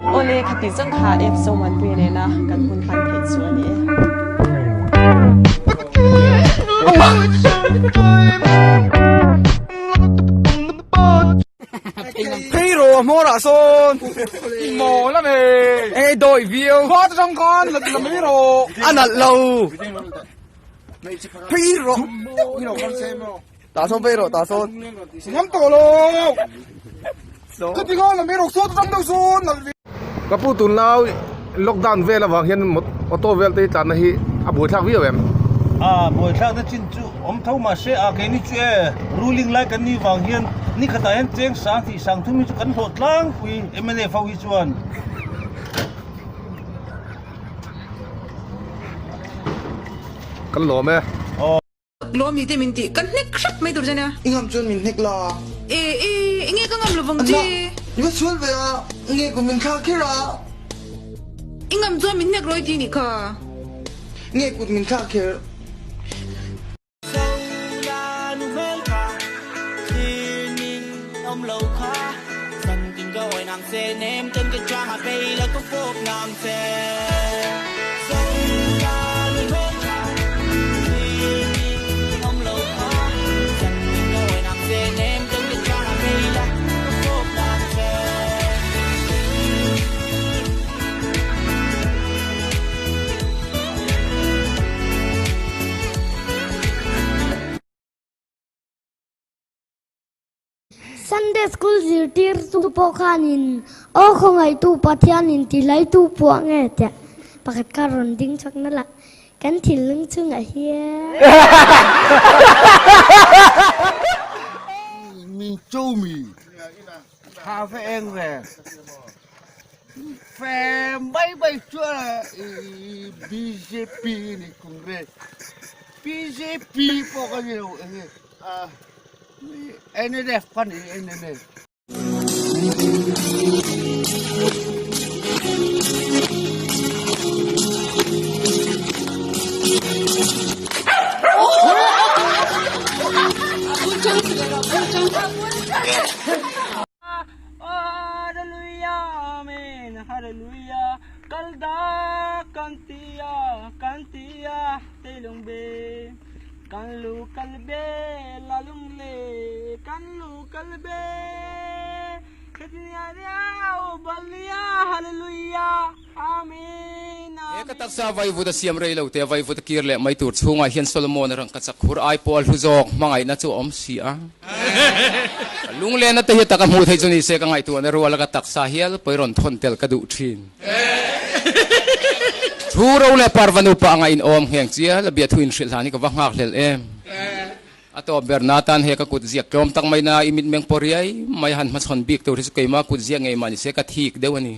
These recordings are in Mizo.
Awle, khati zawng kha F Zomuanpuia nena kan hun hman theih chu a ni e. Phei rawh a hmawrah sawn i mawl a me. Eng dawi viau. Khua te tang khan la la mai rawh. A nalh lo. Phei rawh. Tah sawn phei rawh tah sawn. Ngam tawh lo. Khati khan la mai rawh sawn te tang deuh sawn nalh ve. Ka pu tunlai lockdown vel avang hian auto vel te hi tlanna hi a buaithlak viau em? A buaithlak na chin chu awm tho mahse a keini chu e ruling lai kan nih vang hian ni khatah hian cheng sang tih sang thum hi chu kan hlawh tlangpui mnf ho hi chuan. Kan lawm e. Lawmi te min tih ka hnek hrep mai tur che nia. I ngam chuan min hnek la. E e enge ka ngam lovang che. I va sual ve a, nge kut min thlak kher a. I ngam chuan min hnek rawi ti nih kha. Nge kut min thlak kher. Sunday School zirtirtu pawh khanin Aw khawngaihtu Pathianin tihlaitu phuah nge tiah pakhat kha rawn ding chhuak nalh a, kan thinlung chungah hian. Min cho mi tha fe eng ve fe mai mai chuan bjp ni congress bjp pawh ka ni lo enge NNF ka ni NNF. He ka taksa vaivut a siam rei lo te, vaivut a kir leh mai tur chhungah hian Solomon-a rang ka chak khur ai pawh a hlu zawk hmangaihna chu a awm si a. Ka lunglena te hi taka hmuh theih chu ni se ka ngaihtuahna ruala ka taksa hial pawi rawn thawn tel ka duh thin. Thu ro leh parva nupa anga inawm ngheng chial a biathu inhrilh hlan hi ka va nghak hlel em. A tawp ber na tan he ka kut ziak tlawm tak mai na i mitmeng pawh riai mai han hmachhawn bik tur hi chu keimah kut ziak ngei mah ni se ka thik deuh a ni.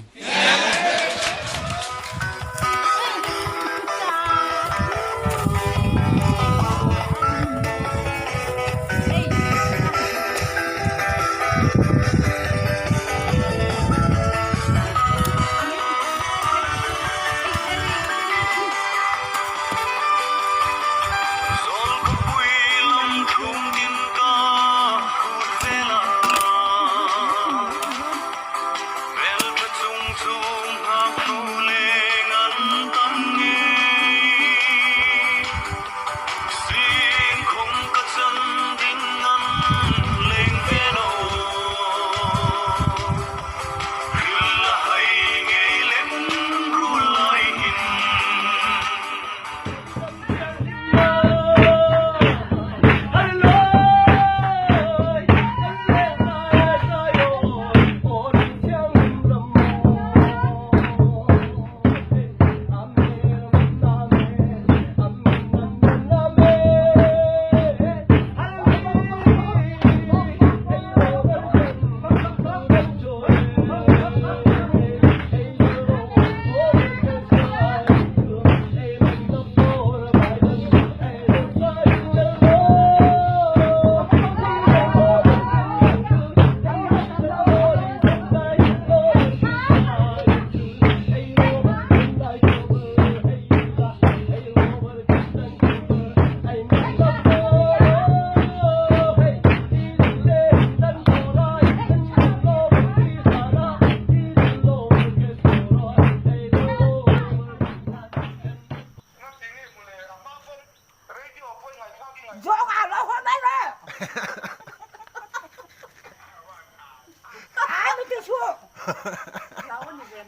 Mi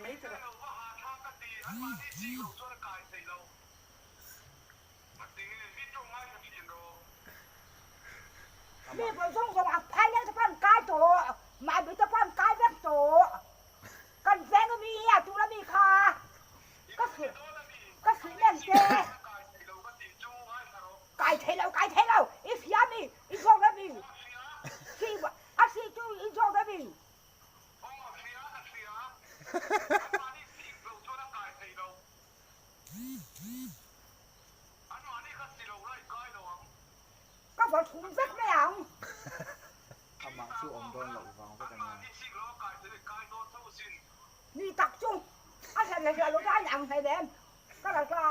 pawh zawng zawng a phai leng te pawh an kai tawh, mahni te pawh an kai vek tawh. Kan veng ami hi a tul ami kha ka hrilh ka hrilh em che. Kai thei lo kai thei lo i hria ami i zawk ami si a si chu i zawk ami. Ka va thum vek mai ang. Amah chu awm dawn loh vang vek a nia. Ni tak chu a hre leh hre lo te a inang hlei em ka la ta.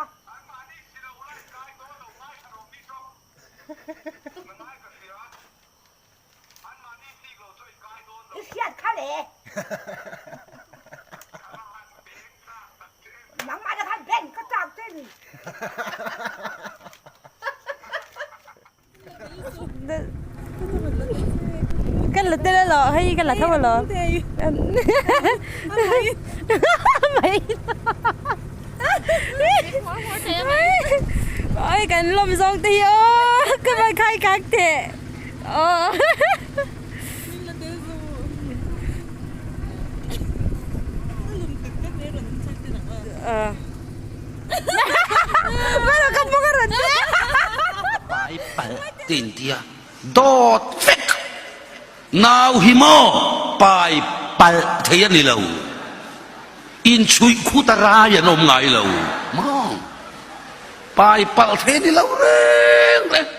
I hriat kha le. Nangmah te khan ben ka chak che ni. Kan la tel alo hei kan la tho alo mai oi kan lawm zawng te hi aw ka van khai kak teh aw Pai palh te in tia dawt vek nau hi maw pai palh thei a ni lo inchhuih khut a rai an awm ngai lo maw pai palh thei a ni lo reng reng.